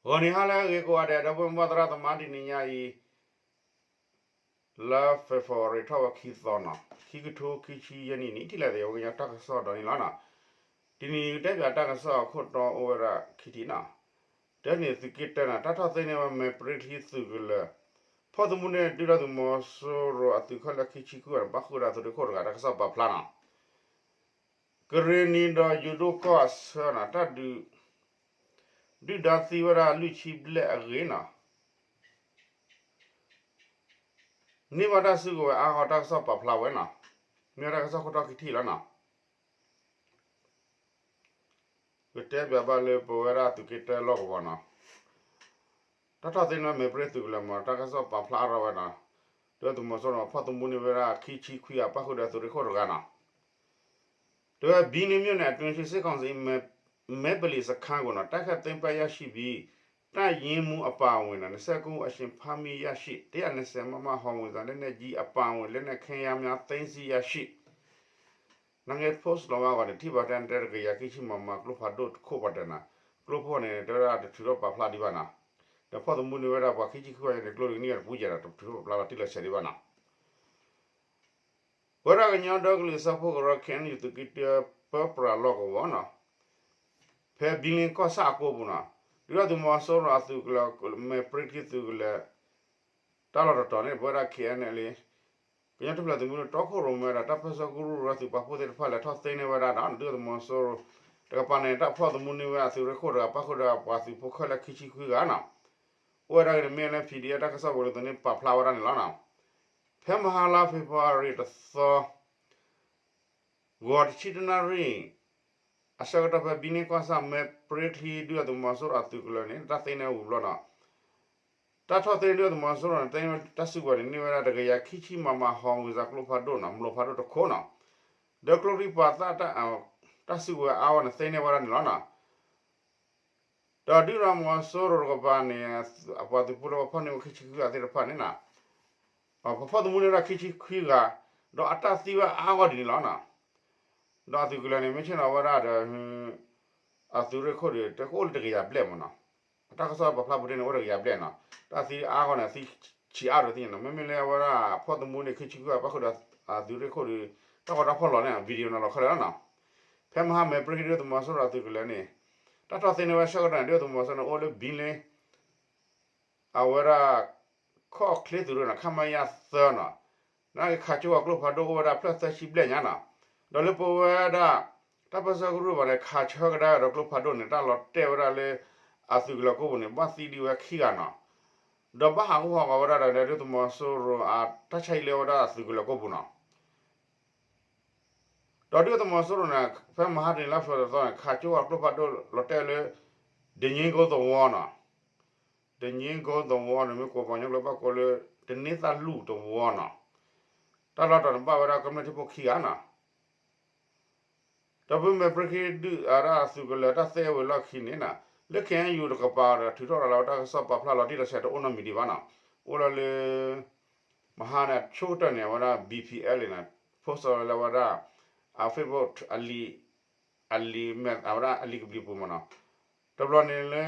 ဂီၤနံၤဟါလၢအဂ့ၤကိးဂၤဒဲး ဒီပုၢ်ဝဲၢ်သရၣ်သမါ တနံၤညါအံၤ လါ February ထီၣ်ဝဲခံသီနီၤ, ခံကထိခံဆံယဲၢ်နံၣ်န့ၣ် ထံၣ်လိာ်သး ပှၤကညီတၢ်ကစီၣ်ဒီးန့ၣ်လီၤနီၤ. တနံၤအံၤ ကတဲပၠးတၢ်ကစီၣ်အခိၣ်တီအိၣ်ဝဲဒၣ်ခံထံၣ်နီၤ. တၢ်န့ၣ်သုးက့တၢနီၤ တၢ်ထီၣ်သ့န့ၢ်ဝဲ မဲာ်ပြ့ထံသုးကလၢၤ ဖီၣ်သမူန့ၣ်ဒုၣ်ဒါသုးမီၤစိရိၤအသုးခဲလၢာ်ခံဆံခွံဂၤန့ၣ် ပၣ်ဃုာ်ဒီးအသုးရ့ၣ်ခိၣ်တဂၤ တၢ်ကစီၣ်ပာ်ဖျါနီၤ. ကရ့ၣ်နံၤဒီးယိၤဒိၣ်ကီၢ်ဆၢနီၤ တၢ်ဒုး ဒုၣ်ဒါသံဝဲဒၣ်လွံၢ်ဆံဘျဲၣ်အဂ့ၢ်နီၤ န့ၢ်ဘၣ်တၢ်စုကဝဲၤအါဂီၢ် တၢ်ကစီၣ်ပာ်ဖျါဝဲနီၤ. မ့ၢ်ဝဲတၢ်ကစီၣ်ခိၣ်တီခံထံၣ်လီၤနီၤ. ကတဲပၠးဘၣ်လၢပဝဲဒၣ်သုးက့တၢလီၢ်ကဝီၤနီၤ, တၢ်ထီၣ်သ့န့ၢ်ဝဲမဲာ်ပြ့သုးကလၢၤမး တၢ်ကစီၣ်ပာ်ဖျါအါထီၣ်ဝဲနီၤ. ဒုၣ်ဒါသုးမီၤစိရိၤဖီၣ်သမူန့ၢ်ဝဲဒၣ်ခံဆံခွံဂၤ ပၣ်ဃုာ်ဒီးသုးရ့ၣ်ခိၣ်တဂၤနီၤ. တဲဝဲ ဘံလ့မြို့နယ်အတွင်း စစ်ကောင်စီရဲ့ မဲပလီစခန်းကို တိုက်ခိုက်သိမ်းပိုက်ရရှိပြီး တပ်ရင်းမှူးအပါအဝင် နှစ်ဆယ့်ကိုးဦး အရှင်ဖမ်းမိရရှိ တစ်ရာနှစ်ဆယ် မမ ဟောင်ဝစ်ဇာ လက်နက်ကြီးအပါအဝင် လက်နက်ခဲယမ်းများ သိမ်းဆည်းရရှိ နာ်က့ post လီၤဝဲအဂီၢ်န့ၣ် ထံၣ်ဘၣ်တၢ်တဲတကယၤခံဆံ မမ ကျိဖးဒိၣ်တခိၣ်ပှၤတၢ်နီၤ, ကျိဖးဒိၣ်န့ၣ် တဲဝဲဒၣ်တထုးထီၣ်ပာ်ဖျါဒံးဘၣ်နီၤ. ဒီးဖီၣ်သမူန့ၢ်ဝဲဒၣ်ပှၤခံဆံခွံဂၤန့ၣ် ကျိတကနံၣ်အံၤတပူၤယဲၢ်ဒီး တထုးထီၣ်ပာ်ဖျါလီၤတံၢ်လီၤဆဲးဒံးဘၣ်နီၤ. ပဝဲဒၣ်ကညီဒီကလုာ်စၢဖှိၣ်ကရၢ ခဲအံၤန့ၣ် သုးက့တၢပၢပြးလီၢ်ကဝီၤနီၤ, ဖဲဘံလ့ကီၢ်ဆၣ်အကိပူၤနီၤ, ဒုၣ်ဒါသုးမီၤစိရိၤအသုးကလၢၤ မဲာ်ပြ့ထံသုးကလၢၤ တၢ်လီၢ်တတီၤန့ၣ် ပဝဲဒၣ် ခဲအံၤန့ၣ်လံ ကညီတဖျၢၣ်သုးမုၢ်ဒိၣ်တီခိၣ်ရိၣ်မဲဒီး တၢ်ပၢဆှၢကရူၢ်ကရၢသုးပာ်ဖှိၣ်သ့ၣ်တဖၣ် လဲၤထီၣ်သ့န့ၢ်ဝဲဒၣ်ဒီး ဒုၣ်ဒါသုးမီၤစိရိၤတကပၤန့ၣ် တၢ်ဖီၣ်သမူန့ၢ်ဝဲအသုးရ့ၣ်ခိၣ်တဂၤ ပၣ်ဃုာ်ဒီးပှၤသုးဖိခဲလၢာ်ခံဆံခွံဂၤနီၤ. အိၣ်ဝဲဒၣ်က့ၤန့ၣ် မ့ၢ်လၢ ဖံးဒံးအၣ် တၢ်ကစီၣ်ပူၤလၢသုးန့ၣ်ပာ်ဖျါဝဲဒၣ်န့ၣ်လီၤနီၤ. ဖဲမဟါလါ February တသီ ဂီၤတဆံတနၣ်ရံၣ် အဆၢကတီၢ်ဖဲဘံလ့ကီၢ်ဆၣ် မဲာ်ပြ့ထံ ဒုၣ်ဒါသုးမီၤစိရိၤအသုးကလၢၤန့ၣ် တၢ်သ့န့ၢ်ဝဲဝံၤဘျီနီၤ, တၢ်ထီၣ်သ့န့ၢ်ဒုၣ်ဒါသုးမီၤစိရိၤန့ၣ် သ့န့ၢ်ဝဲတၢ်စုကဝဲၤန့ၣ် န့ၢ်ဝဲဒၣ်တကယၤခံဆံ မမ ဟီၣ်ဝံၣ်စၢ်ကျိဖးဒိၣ်နီၤ မျိာ်ဖးဒိၣ်တခိၣ်နီၤ, ဒီးကျိချံမျိာ်သၣ် တၢ်စုကဝဲၤအါဝဲန့ၣ် သ့န့ၢ်ဝဲဒၣ်န့ၣ်လီၤနီၤ. ဒီးဒုၣ်ဒါသုးမီၤစိရိၤတကပၤန့ၣ် အပှၤသုးဖိလၢပှၤဖီၣ်န့ၢ်ဝဲခံဆံခွံဂၤသ့ၣ်တဖၣ်န့ၣ်နီၤ, ပှၤဖီၣ်သမူန့ၢ်ဝဲဒၣ်ခံဆံခွံဂၤ, ဒီးအတၢ်သံဝဲအါဂီၢ်ဒ်န့ၣ်လီၤနီၤ. ဒီးအသုးကလၢၤန့ၣ် မ့ၢ်ဆ့ၣ်နီၤဝဲဒၣ်ဒီး အသုးရ့ၣ်ခိၣ်ဒီး တကအိၣ်လၢတကယၤဘျဲၣ်မးနီၤ. အတၢ်ကစီၣ်ပာ်ဖျါပူၤတ့ၢ်န့ၣ် အိၣ်တကယၤဘျဲၣ်နီၤ. တၢ်သံအါဂီၢ်န့ၣ် သံဆံးအါဒီးသ့ၣ်ညါနီၤ. မ့မ့ၢ်လၢအဝဲဒၣ်ဖီၣ်သမူန့ၢ်ခံဆံခွံဂၤ ပၣ်ဃုာ်ဒီးအသုးရ့ၣ်ခိၣ်ဒီး တၢ်ဂီၤတၢ်ဖီၣ်လီၤန့ၣ် video နီၤလီၤခဲလၢာ်လီၤနီၤ. ဖဲမဟါမဲာ်ပြ့ထံဒုၣ်ဒါသုးမီၤစိရိၤအသုးကလၢၤန့ၣ် တၢ်ထီၣ်သ့န့ၢ်ဝဲဆၢကတီၢ်န့ၣ် ဒုၣ်ဒါသုးမီၤစိရိၤန့ၣ် အိၣ်လၢဘံလ့ အဝဲဒၣ် ခီၣ်ချ့သုးရ့ၣ်နီၤ ခမရ သၢနီၤ, နာ်က့ခးကၠိအကျိဖးဒိၣ်အိၣ်ဝဲဒၣ်ဖျၢၣ်သၢဆံဘျဲၣ်ညါနီၤ. ဒီးလၢပဝဲဒၣ် တၢ်ပၢဆှၢကရူၢ်ဘၣ်န့ၣ် ခးဆၢကဒါဒီးကျိဖးဒိၣ်န့ၣ် တၢ်လီၤတဲာ်ဝဲဒၣ်လၢ အသုးကလၢၤကိပူၤန့ၣ် ဘၣ်သံဒံးဝဲခံဂၤနီၤ. ဒီးဘၣ်ဟးဂူာ်ဟးဂီၤဝဲဒၣ်ဒီး ဒုၣ်ဒါသုးမီၤစိရိၤအတၢ်ဆါဟံၣ်လၢဝဲဒၣ်အသုးကလၢၤကိပူၤနီၤ. ဒီးဒုၣ်ဒါသုးမီၤစိရိၤန့ၣ် ဖဲမဟါတနံၤလါ February တသီန့ၣ် ခးကၠိအကျိဖးဒိၣ်လီၤတဲာ်လၢ ဒည့ကိသဝီနီၤ, ဒည့ကိသဝီန့ၣ် မ့ၢ်ကိးပှၤကညီကျိာ်ဘၣ်ကိးလၢ တန့သၣ်လူၢ်တဝီနီၤ. တၢ်လီၢ်တတီၤန့ၣ် ဘၣ်ဝဲဒၣ်ကမျၢၢ်ထံဖိခံဂၤနီၤ. ဒီးဖဲမဲာ်ပြ့ထံဒုၣ်ဒါသုးကလၢၤတၢ်သ့ဝံၤလီၢ်ခံန့ၣ်နီၤ, လၢ KNU တကပၤဒီးထုးထီၣ်ရၤလီၤဝဲတၢ်ကစီၣ်ပာ်ဖျါလီၤတံၢ်လီၤဆဲးတအိၣ်နီတမံၤဒံးဘၣ်နီၤ. အိၣ်လီၤလၢ မဟါန့ၣ် ဆိကတၢၢ်န့ၣ် အဝဲဒၣ် ဘံၣ်ဖံၣ်အဲလ်န့ၣ် post လီၤလၢဝဲဒၣ် အ Facebook အလံာ် အလံာ်မဲာ် အဝဲဒၣ်အလံာ်ကဘျံးပူၤမးနီၤ. တဘျီန့ၣ်လၢ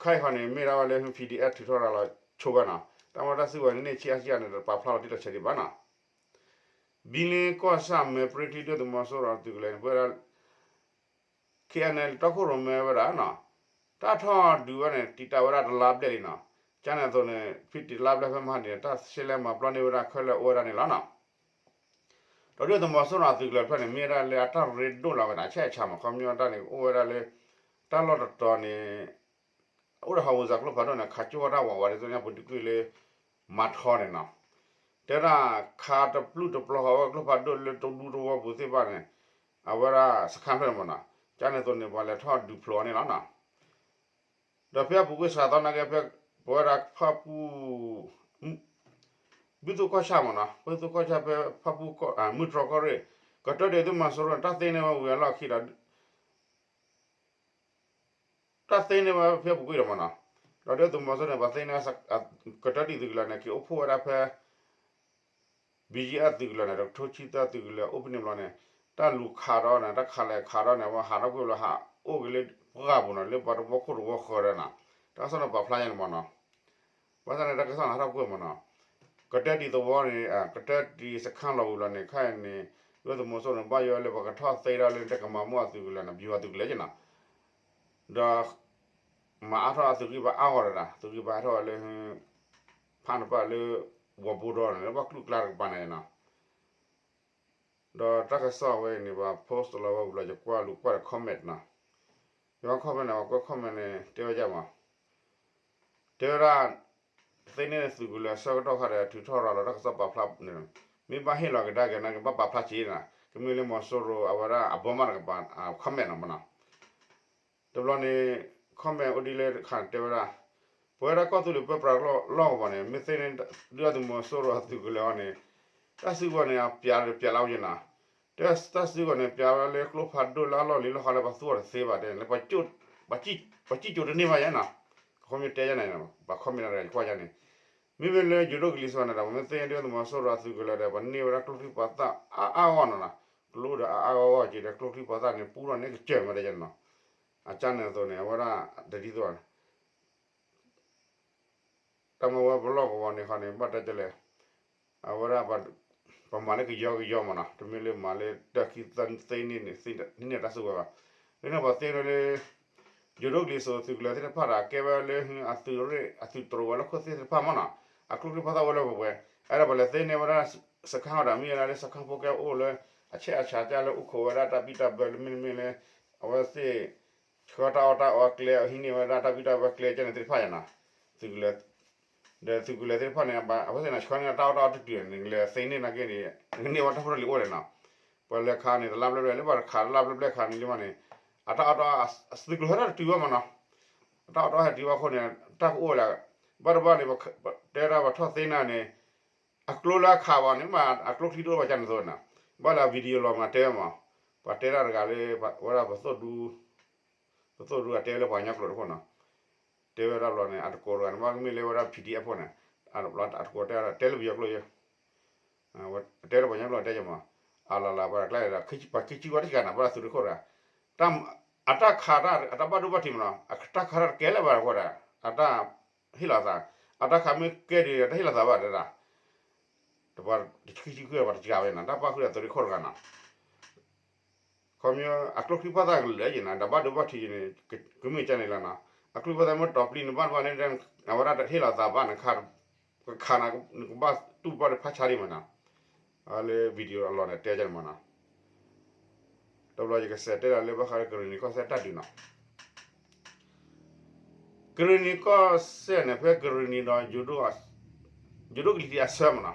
ခဲအံၤဃီန့ၣ် မ့ၢ်ဒၣ်ဝဲလၢ PDF ထုးထီၣ်ရၤလီၤဆိဝဲနီၤ. တၢ်မ့ၢ်တၢ်စုကဝဲၤန့ၣ် န့ၢ်ဆံးအါဆံးအါန့ၣ် တပာ်ဖျါလီၤတံၢ်လီၤဆဲးဒံးဘၣ်နီၤ. ဘံလ့ကီၢ်ဆၣ်မဲာ်ပြ့ထံဒုၣ်ဒါသုးမီၤစိရိၤသုးကလၢၤန့ၣ် ပဝဲဒၣ် KNLA တီခိၣ်ရိၣ်မဲဝဲဒၣ်နီၤ, တၢ်ထီၣ်ဒုးဝဲန့ၣ် တံာ်တာ်ဝဲဒၣ်တလါဘျဲၣ်လံနီၤ. ကန့ၣ်အသိးန့ၣ် ဖဲတလါဘျဲၣ်ဖဲမဟါန့ၣ် တၢ်ရှဲလဲမၤပျီန့ၢ်ဝဲဒၣ်ခဲလၢာ်အိၣ်ဝဲဒၣ်န့ၣ်လီၤနီၤ. ဒီးဒုၣ်ဒါသုးမီၤစိရိၤအသုးကလၢၤတဖၣ်န့ၣ် မ့ၢ်ဝဲဒၣ်လၢအတၢ်ရ့ဒိၣ်လီၤဝဲဒၣ် အဆဲးအဆးမး ခီပညီတၢ်န့ၣ် အိၣ်ဝဲဒၣ်လၢ တၢ်လီၢ်တတီၤန့ၣ် အိၣ်ဒီးဟီၣ်ဝံၣ်စၢ်ကျိဖးဒိၣ်န့ၣ် ခးကၠိဝဲတၢ်ဝးဝးဒ်သိးညါပူၤတကွံာ်လၢ မၤထီန့ၣ်နီၤ. တဲဒၣ်ခးတပျုၢ်တပျီၤဃီဝဲကျိဖးဒိၣ်လၢတဒူတဝီပူၤသ့ၣ်တဖၣ်န့ၣ် အဝဲဒၣ်စခါဖဲန့ၣ်မးနီၤ, ကန့ၣ်အသိးန့ၣ် ပှၤလဲၤထီၣ်ဒုးဖျိးန့ၣ်လီၤနီၤ. ဒီးဖဲအပူၤကွံာ်စှၤသီနာ်က့ဖဲ ပဝဲဒၣ်ဖၣ်ပူၣ် ဘုသိၣ်ကီၢ်ဆၣ်မးနီၤ, ဘုသိၣ်ကီၢ်ဆၣ်ဖဲဖၣ်ပူၣ် မုၢ်တြီၢ်ကီၢ်ရ့ၣ် ကတၢၢ်ဒုၣ်ဒါသုးမီၤစိရိၤန့ၣ် တၢ်သ့န့ၢ်ဝဲဝံၤအလီၢ်ခံဒီး တၢ်သ့န့ၢ်ဝဲဖဲအပူၤကွံာ်ဒီးမးနီၤ, ဒီးဒုၣ်ဒါသုးမီၤစိရိၤန့ၣ် ပှၤသ့န့ၢ် ကတၢၢ်ဒုၣ်ဒါသုးကလၢၤန့ၣ် က့ၤအိၣ်ဖှိၣ်ဝဲဒၣ်ဖဲ ဘံယံအသုးကလၢၤန့ၣ် ဒီးကထိဆံသၢသုးကလၢၤအိၣ်ဖဲန့ၣ်ဘျီန့ၣ် တၢ်လူၤခးဒီးန့ၣ် တၢ်ခးလဲၤခးဒီးန့ၣ် ဝဲဟးထီၣ်ကွံာ်ဘျီဟးအိၣ်က့ၤလၢပှၢ်ပူၤနီၤ လၢပှၤတဝီခိၣ်တဝီဃၢၤဒီးနီၤ, တၢ်ကစီၣ်န့ၣ်ပာ်ဖျါညါန့ၣ်မ့ၢ်နီၤ, ဘၣ်ဆၣ်န့ၣ် တၢ်ကစီၣ်န့ၣ် ဟးထီၣ်ကွံာ်မ့ၢ်နီၤ, ကတၢၢ်တံၤသဝီန့ၣ် ကတၢၢ်တံၤစခါလီၤဝံၤလီၤန့ၣ် ခဲအံၤန့ၣ် ဒုၣ်ဒါသုးမီၤစိရိၤန့ၣ် ဘၣ်ယိၣ်လၢပကထီၣ်သ့ဒၣ်လၢတၢ်ကမၤမူအသုးကလၢၤန့ၣ် ပယူၤအသုးကလၢၤက့နီၤ, ဒီး မၤအါထီၣ်အသုးကံၢ်ဘါအါဂီၢ်ဒီး သုးကံၢ်ဘါဟဲထီၣ်ဝဲလၢ ဖးနပၢၢ်လၢ ဝီၤဘိဒီးန့ၣ် လၢပှၤကျူၢ်ကျါတကပၤန့ၣ်နီၤ, ဒီးတၢ်ကစီၣ်ဝဲအံၤန့ၣ် ပှၤ post လီၤဝဲဝံၤလီၤ ယကွၢ်လူၤကွၢ်ဒီး comment နီၤ, ယကွၢ် comment န့ၣ် ပှၤကွဲး comment န့ၣ် တဲဝဲဒ်မး, တဲဝဲဒၣ် သ့န့ၢ်သုးကလၢၤအဆၢကတီၢ်ခါဒီး ထုးထီၣ်ရၤလီၤတၢ်ကစီၣ်ပာ်ဖျါန့ၣ်, မ့ၢ်ဘၣ်ဟ့ၣ်လီၤကဒါက့ၤနာ်က့ၤ ဘၣ်ပာ်ဖျါက့ၤနီၤ, ကမ့ၢ်လၢမီၤစိရိၤအဝဲဒၣ်အဘီမးတကပၤ comment နီၤမ့ၢ်နီၤ, တဘျီန့ၣ် comment အိၣ်ဒ်လဲၣ်တခါန့ၣ် တဲဝဲဒၣ်, ပဝဲဒၣ်ကီၢ်သူလ့ၤပၢပြးလီၢ်ကဝီၤန့ၣ် မ့ၢ်သ့န့ၢ် ဒုၣ်ဒါသုးမီၤစိရိၤအသုးကလၢၤအီၤန့ၣ်, တၢ်စုကဝဲၤန့ၣ် အပျးတပျးလၢအီၤယဲနီၤ, တၢ်စုကဝဲၤန့ၣ် ပျးဝဲလၢကျိဖးဒိၣ်လၢအလီၢ်လံၤလီၢ်ဟီလၢပှၤသူအီၤတသ့ဘၣ်တဲန့ၣ် လၢ ပှၤစံၣ်ကိၤတန့ၢ်ဘၣ်ယဲနီၤ, ခီမ့ၢ်တဲယဲန့ၣ် ပှၤ comment န့ၣ် ယကွၢ်ယဲန့ၣ်, မ့မ့ၢ်လၢယိၤဒိၣ်ကလံၤစိးန့ၣ်ဒီး ပမ့ၢ်သ့န့ၢ်ဒုၣ်ဒါသုးမီၤစိရိၤအသုးကလၢၤဒီး ပန့ၢ်ဝဲဒၣ်ကျိချံမျိာ်သၣ်အါအါဂီၢ်ဂီၢ်နီၤနီၤ, ကျိဒီးအါအါဂီၢ်ဂီၢ်က့ၤဒီး ကျိချံမျိာ်သၣ်န့ၣ် ပူထီၣ်န့ၢ်ကစၢၢ်မးတဲယဲနီၤ, အကၢ်န့ၣ်အသိးန့ၣ် အဝဲဒၣ်တဒ်သိး တၢ်မၤဝဲပလီၢ်ကဝီၤန့ၣ်ခီန့ၣ် ဘၣ်တဲဒ်လဲၣ်, အဝဲဒၣ် ပမၤလၢကယီကယီမ့ၢ်နီၤ, တမ့ၢ်လၢမၤလၢတၢ်ခံသ့န့ၢ်န့ၣ် န့ၢ်တၢ်စုကဝဲၤဘၣ်, လၢန့ၣ်ပှၤသ့န့ၢ်လၢ ယိၤဒိၣ်ကလံၤစိးသုးကလၢၤသ့ၣ်တဖၣ်ဒီး ကဲဝဲလၢအသုးရ့ၣ် အသုးတြိၤဝဲလၢခိၣ်သ့ၣ်တဖၣ်မ့ၢ်နီၤ, အကျိချံမျိာ်သၣ်အိၣ်လၢပှဲၤပှဲၤ, အဲၣ်ဒိးပှၤလဲၤသ့န့ၢ်ဝဲဒၣ် စခါဃီဒီး မ့ၢ်ဝဲဒၣ်လၢစခါဖိကဲအိၣ်လၢ အဆဲးအဆးကၢလၢအိၣ်ခိးဝဲဒၣ်တၢ်ဘံၣ်တၢ်ဘၢလၢမ့တမ့ၢ်လၢ အဝဲသ့ၣ် ဆှၢတၢ်အီၣ်တၢ်အီကျဲ ဟံးန့ၢ်ဝဲဒၣ်တၢ်ဘံၣ်တၢ်ဘၢကျဲကဲန့ၣ်သ့ၣ်တဖၣ်ယဲနီၤ, သုးကလၢၤ ဒီးသုးကလၢၤသ့ၣ်တဖၣ်န့ၣ် အဝဲသ့ၣ်န့ၣ်ဆှၢန့ၢ်တၢ်အီၣ်တၢ်အီတတုၤန့ၣ် ကလဲၤသ့န့ၢ်နာ်က့န့ၣ် ကန့ၢ်ဝဲတၢ်ဖိတၢ်လံၤအိၣ်န့ၣ်နီၤ, ပှၤလဲၤခးန့ၣ် တလါဘျဲၣ်ဘျဲၣ် လၢပှၤတခးတလါဘျဲၣ်ဘျဲၣ်ခးန့ၣ်လံမးန့ၣ် အတၢ်အီၣ်တၢ်အီ သုးကျိၤဟဲထီၣ်တတုၤဘၣ်မးနီၤ, အတၢ်အီၣ်တၢ်အီဟဲတုၤဘၣ်အဃိန့ၣ် တၢ်ကအိၣ်လၢ ဘၣ်တဘၣ်န့ၣ် တဲဒၣ်ပှၤထီၣ်သ့န့ၢ်န့ၣ် အကျိလၢအခးဘၣ်န့ၣ်မး အကျိချံတအိၣ်ဘၣ်ကန့ၣ်အသိးနီၤ, ဘၣ်လၢအ video လီၤမးတဲမး, ပှၤတဲဒၣ်တဂၤလၢ ဝဲဒၣ်ပသိၣ်ဒူ ပသိၣ်ဒူအတဲလၢပှၤကညီကျိာ်တခိၣ်နီၤ, တဲဝဲဒၣ်ဘျီန့ၣ် အတကိးတဂၤန့ၣ် ဘၣ်ကမ့ၢ်လၢဝဲဒၣ် PDF ဖိန့ၣ်, အတကိးတဲ တဲလၢပယီၤကျိာ်ယဲ, တဲလၢပှၤကညီကျိာ်တဲယဲမး, အလီၤလီၤပှၤကျါဒီး ပှၤခံဆံဝဲတဂၤန့ၣ် ဘၣ်သုးတခိၣ်တဂၤ, အတၢ်ခးတၢ် အတၢ်ဘၣ်ဒိဘၣ်ထံးမးနီၤ အတၢ်ခးတၢ်တကဲလၢၤဘၣ်အဃိဒီး အတၢ်ဟ့ၣ်လီၤသး, အတၢ်ခးမ့ၢ်ကဲဒံး တၢ်ဟ့ၣ်လီၤသးဘၣ်တဲဒၣ်, တပှၤတဆံခံခွံပှၤတဂၤဝဲနီၤ တၢ်ပၣ်ဃုာ်ဒီးသုးတခိၣ်တဂၤနီၤ ခီမ့ၢ်အကျိချံမျိာ်သၣ်ကလၢာ်ယဲနီၤ ဒီးဘၣ်ဒိဘၣ်ထံးယဲန့ၣ် ကမ့ၢ်ကန့ၣ်လီၤနီၤ, အကျိချံမျိာ်သၣ်မ့ၢ်တီၤပျံၤန့ၣ် ဘၣ်တဘၣ်လၢ အဝဲဒၣ်တဟ့ၣ်လီၤသးဘၣ်န့ၣ် ကခးန့ၣ် နကဘၣ်တူၢ်ဘၣ်ဒီးဖးဆါဒံးမးနီၤ, လၢ video အလီၢ်န့ၣ်တဲကန့ၣ်မးနီၤ, တဘျီယကစးတဲဒၣ်လၢဘၣ်ဃးလၢကရ့ၣ်နံၤကီၢ်စဲၣ်တၢ်ဒုးနီၤ ကရ့ၣ်နံၤကီၢ်စဲၣ်န့ၣ် ဖဲကရ့ၣ်နံၤဒီး ယိၤဒိၣ်ကလံၤထံးအဆၢမးနီၤ,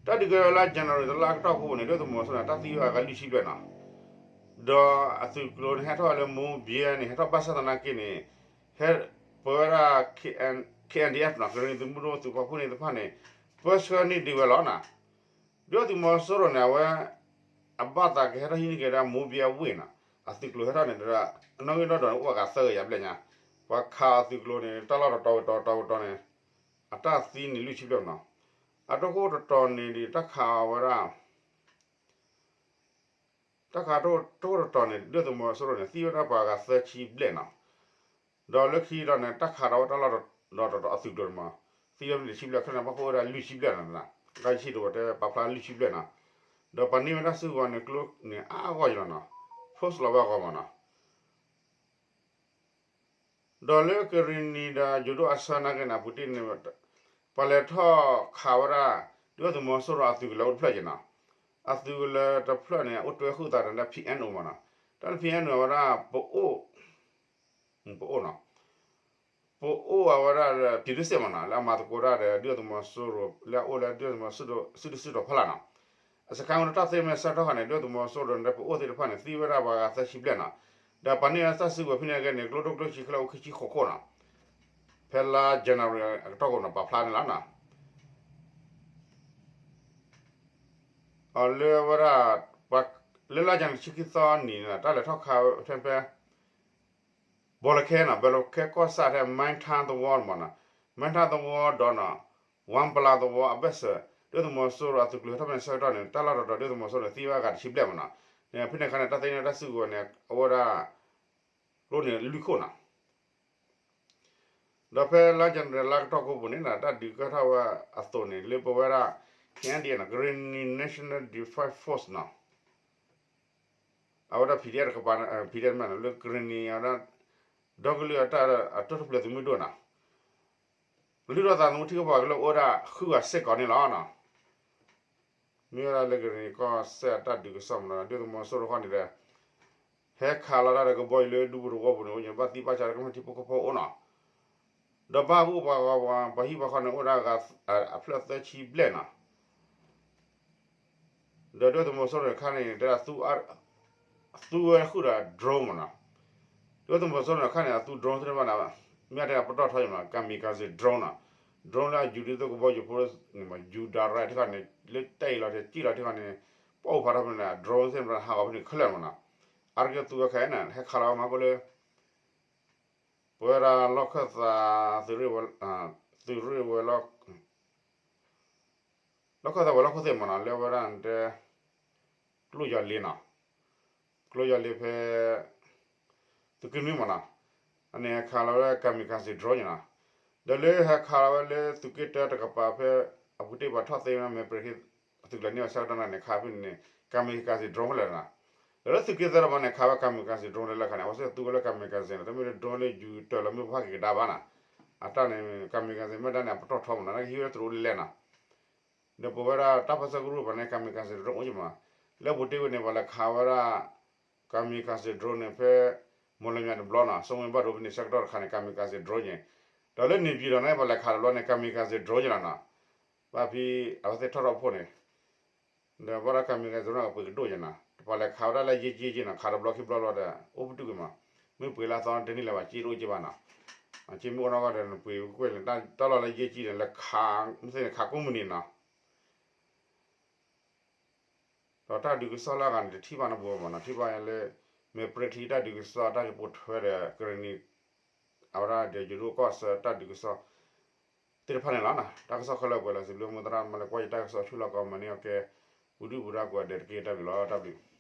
တၢ်ဒုးကဲဝဲလၢ January တလါကတီၢ်ဖိန့ၣ် ဒုၣ်ဒါသုးမီၤစိရိၤန့ၣ် တၢ်သံဝဲအဂၤလွံၢ်ဆံဘျဲၣ်နီၤ, ဒီးအသုးကျိၤန့ၣ် ဟဲထီၣ်လၢ မိၢ်ဘဲန့ၣ် ဟဲထီၣ်ဘၣ်ဆၣ်သနာ်က့န့ၣ် ဟဲပဝဲဒၣ် K N D F နီၤ ကရ့ၣ်နံၤသုးမုၢ်ဒိၣ်သုးပာ်ဖှိၣ်န့ၣ်တဖၣ်န့ၣ် ပၢဆှၢန့ၢ်ဒံးဝဲလီၤနီၤ, ဒုၣ်ဒါသုးမီၤစိရိၤန့ၣ် အဝဲ အဘၣ်သးကဟဲထီၣ်ဟံးန့ၢ်က့ၤဒၣ် မိၢ်ဘဲအဝ့ၢ်နီၤ, အသုးကျိၤဟဲထီၣ်န့ၣ်ဒီး အနီၣ်ဂံၢ်နီၣ်ဒွးန့ၣ် အိၣ်အဂၤသၢကယၤဘျဲၣ်ညါ, ပှၤခးအသုးကျိၤန့ၣ် တၢ်လီၢ်တတီၤဝံၤတတီၤ တတီၤဝံၤတတီၤန့ၣ် အတၢ်သံန့ၣ်လွံၢ်ဆံဘျဲၣ်နီၤ, အတခိၣ်တတီၤန့ၣ်ဒီး တၢ်ခးဝဲဒၣ် တၢ်ခးတခိၣ်တတီၤန့ၣ် ဒုၣ်ဒါသုးမီၤစိရိၤန့ၣ် သံဝဲဒၣ်ပှၤအဂၤသၢဆံဘျဲၣ်နီၤ, ဒီးလၢခံဒီးန့ၣ် တၢ်ခးထီၣ်ဝဲတၢ်လီၢ်တတီၤအသုးကျိၤန့ၣ်မး သံဝဲဒၣ်တဆံဘျဲၣ် ခဲန့ၣ် ပၣ်ဃုာ်ဝဲဒၣ်လွံၢ်ဆံဘျဲၣ်နီၤ, တၢ်ဆံၣ်တဝဲတဲပာ်ဖျါလွံၢ်ဆံဘျဲၣ်နီၤ, ဒီးပှၤန့ၢ်ဝဲဒၣ်စုကဝဲၤန့ၣ်ကျိန့ၣ် အါအါဂီၢ်ယလီၤနီၤ, post လီၤဝဲအဂီၢ်မးနီၤ ဒီးလၢကရ့ၣ်နံၤဒီးယိၤဒိၣ်အဆၢနာ်က့န့ၣ် အပူၤတ့ၢ်န့ၣ် ပှၤလဲၤထီၣ်ခးဝဲဒၣ် ဒုၣ်ဒါသုးမီၤစိရိၤအသုးကလၢၤအိၣ်တဖျၢၣ်က့ၤနီၤ, အသုးကလၢၤတဖျၢၣ်န့ၣ် အိၣ်တွဲဃုာ်သးဒီး P N O မးနီၤ, တၢ်လၢ P N O အဝဲဒၣ် ပအိၣ် ပအိၣ်နီၤ ပအိၣ်အဝဲဒၣ် ပြည်သူ့စစ် မးနီၤ လၢအမၤသကိးတၢ်ဒီး ဒုၣ်ဒါသုးမီၤစိရိၤ လၢအအိၣ်လၢဒုၣ်ဒါသုးမီၤစိရိၤ စုဒုၣ်စုတီၤဖီလာ်နီၤ, အစခန်းန့ၣ်တၢ်သ့မ့ၢ်ဆၢကတီၢ်ခါန့ၣ် ဒုၣ်ဒါသုးမီၤစိရိၤန့ၣ် ပအိၣ်သ့ၣ်တဖၣ်န့ၣ် သံဝဲဒၣ်ပှၤဂၤသၢဆံဘျဲၣ်နီၤ, ဒီးပှၤန့ၢ်ဝဲတၢ်စုကဝဲၤဖဲန့ၣ်ကဲန့ၣ် ကျိဒိၣ်ကျိဆံးခဲလၢာ်အိၣ်ခံဆံဃိးခိၣ်နီၤ, ဖဲလါ January အကတီၢ်ခိၣ်နီၤ ပာ်ဖျါန့ၣ်လီၤနီၤ အလၢဝဲဒၣ် ပှၤ လၢလါ January တဆံခံသီနံၤန့ၣ် တၢ်လဲၤထီၣ်ခးထဲဖဲ ဘီလၢခဲနီၤ ဘီလၢခဲကီၢ်ဆၣ်ထဲ မၢထါသဝီမးနီၤ, မၢထါသဝီဒီးနီၤ ဝၣ်ပလၤသဝီအဘၢၣ်စၢၤ ဒုၣ်ဒါသုးမီၤစိရိၤအသုးကျိၤဟဲထီၣ်ဖဲန့ၣ်ဆၢကတီၢ်န့ၣ် တၢ်လီၢ်တတီၤဒုၣ်ဒါသုးမီၤစိရိၤန့ၣ် သံဝဲအဂၤတဆံဘျဲၣ်မးနီၤ, ဖဲန့ၣ်အခါန့ၣ် တၢ်သ့န့ၢ်တၢ်စုကဝဲၤန့ၣ် အဝဲဒၣ် ကျိန့ၣ်လွံၢ်ခိၣ်နီၤ ဒီးလၢကရ့ၣ်နံၤ ဒီးဖဲလါယနူၤအါရံၤလါကတီၢ်ကိးပူၤန့ၣ် တၢ်ဒုးကဲထီၣ်ဝဲအသိးန့ၣ် လၢပဝဲဒၣ် K N D F နီၤ Karenni National Defense Force နီၤ အဝဲဒၣ် P D F တကပၤ P D F မ့ၢ်နီၤ လၢ Karenni အဝဲဒၣ် ဒီကလုာ်အတၢ်အတၢၢ်တဖျၢၣ်သုးမုၢ်ဒိၣ်နီၤ ကလုၢ်ထီၣ်သးသမူထံကပၤကလၢအိၣ်ဝဲဒၣ်ဃုဂၤစ့ၢ်ကီးန့ၣ်လီၤနီၤ. မ့ၢ်ဝဲဒၣ်လၢ Karenni ကီၢ်စဲၣ်အတၢ်ဒုးကစီၣ်မ့ၢ်နီၤ ဒုၣ်ဒါသုးမီၤစိရိၤတခီန့ၣ်ဒီး ဟဲခးလီၤတၢ်ဒီးကဘီယူၤလၢဒူပူၤသဝီပူၤန့ၣ် အိၣ်ညါဘၣ်သံဘၣ်ဆါဒီးကမျၢၢ်ထံဖိကီၢ်ဖိအိၣ်နီၤ ဒီးဘၣ်အိၣ်ပှၤဂၤပှၤဟံၣ်ပှၤဃီန့ၣ် အိၣ်ဝဲဒၣ်ဂၤအဖျၢၣ်သၢဆံဘျဲၣ်နီၤ ဒီးဒုၣ်ဒါသုးမီၤစိရိၤန့ၣ်တခါန့ၣ် တဲဒၣ် သူဝဲဃုာ်ဒီး drone မ့ၢ်နီၤ ဒုၣ်ဒါသုးမီၤစိရိၤန့ၣ်တခါန့ၣ် အသူ drone သ့ၣ်တဖၣ်န့ၣ် မ့ၢ်တဲပတီၢ်ထီယမး kamikaze drone နီၤ drone လၢအယူၤဒ်သိးကဘီယူၤဖိန့ၣ်မး ယူၤ direct တခီန့ၣ် လၢတၢ်အံၤလီၤတဲာ်ကံၣ်လီၤတခီန့ၣ် ပှၤအိၣ်ဖးထီဖဲန့ၣ် drone သ့ၣ်တဖၣ်န့ၣ် ဟးဂီၤဖဲန့ၣ်ခဲလၢာ်မ့ၢ်နီၤ အါတက့ၢ်သူဝဲခဲအံၤန့ၣ် ဟဲခးလီၤဝဲမးကိးလၢ ပဝဲဒၣ်လီၢ်ခၢၣ်သး သုးရ့ၣ်ဝဲ သုးရ့ၣ်ဝဲ လီၢ်ခၢၣ်သးဝဲၤလီၢ်ခိၣ်သ့ၣ်မ့ၢ်နီၤ လၢဝဲဒၣ်တဲ ကျိယီၤလ့နီၤ ကျိယီၤလ့ဖဲ သုးက့နွံမ့ၢ်နီၤ အန့ၣ်ဟဲခးလီၤဝဲ kamikaze drone န့ၣ်နီၤ ဒီးလၢဟဲခးလီၤဝဲလၢသုးက့တၢတကပၤဖဲ အပူၤတ့ၢ်ပှၤထီၣ်သ့ဝဲ မဲာ်ပြ့ၤ သုးကျဲၤန့ၢ်ဝဲဆၢကတီၢ်န့ၣ် ခးဖဲန့ၣ်န့ၣ် kamikaze drone ဖဲလဲၣ်နီၤ ဒီးလၢသုးက့သၢတကပၤန့ၣ် ခးဝဲ kamikaze drone လၢလၢခါန့ၣ် အဝဲသ့ၣ်သူဝဲလၢ kamikaze န့ၣ် တမ့ၢ်လၢ drone လၢယူၤတၢ်လီၤမ့ၢ်ပဖးက့ၤကဒါဘၣ်နီၤ အတၢ်န့ၣ် kamikaze မ့ၢ်ဒၣ်န့ၣ် အပတီၢ်ထီမ့ၢ်နီၤ နကဟံးဝဲတရူးလဲလဲၣ်နီၤ ဒီးပဝဲဒၣ်တၢ်ပၢဆှၢကရူၢ်ပှၤန့ၣ် kamikaze drone အိၣ်ယမး လၢပူၤတ့ၢ်ဝဲန့ၣ် ပှၤလဲၤခးဝဲဒၣ် kamikaze drone န့ၣ် ဖဲ မီၢ်လမၠးတဘျီနီၤ ဆိကမိၣ်ဘၣ်ဒိဖဲန့ၣ်ဆၢကတီၢ်တခါန့ၣ် kamikaze drone န့ၣ် ဒီးလၢန့ၣ်ပၠံၤဒီးန့ၣ် ပှၤလဲၤခးတဘျီန့ၣ် kamikaze drone န့ၣ်လီၤနီၤ ဘၣ်ဖဲ အဝဲသ့ၣ်ထီၣ်ထီၣ်ဖိန့ၣ် ဒီးဘၣ်ဒီး kamikaze drone ကပှ့ၤကဒိၣ်ယဲနီၤ ပှၤလဲၤခးဝဲဒၣ်လၢယ့က့က့နီၤ ခးတဘျီခံဘျီလီၤဒီး အိၣ်ပတုာ်ကွံာ်မး မ့ၢ်ပှ့ၤလၢအသီတနံၣ်လၢၤဘၣ် က့တအိၣ်က့ဘၣ်နီၤ အက့မ့ၢ်အိၣ်နီၢ်ကီၢ်ဒီး နပှ့ၤကွံာ်လၢ တၢ်လီၢ်လၢယ့က့န့ၣ် လဲၤခး မ့ၢ်သ့ၣ်န့ၣ် ခးကိးမုၢ်နံၤနီၤ ဒီးတၢ်ဒုးကစီၣ်လၢအဂၤန့ၣ် တထံၣ်ဘၣ်နီတဘျီဘၣ်မးနီၤ ထံၣ်ဘၣ်လၢ မဲာ်ပြ့ၤထံတၢ်ဒုးကစီၣ် တၢ်ကပိာ်ထွဲဒီး Karenni အဝဲဒၣ်ဒီးယိၤဒိၣ်ကီၢ်ဆၢတၢ်ဒုးကစီၣ် သ့ၣ်တဖၣ်န့ၣ်လီၤနီၤ တၢ်ကစီၣ်ခဲလၢာ်ပှဲၤလီၤ စံးဘျုးမိၢ်သရၣ်မၤလၢကွၢ်ယတၢ်ကစီၣ်ဆူလီၢ်ကီး မၤန့ၢ်အီၤကဲ ပူၤဒုၣ်ပူၤဒါကိးဂၤဒဲးတက့ၢ် တၢ်ဘျုးလီၤ တၢ်ဘျုး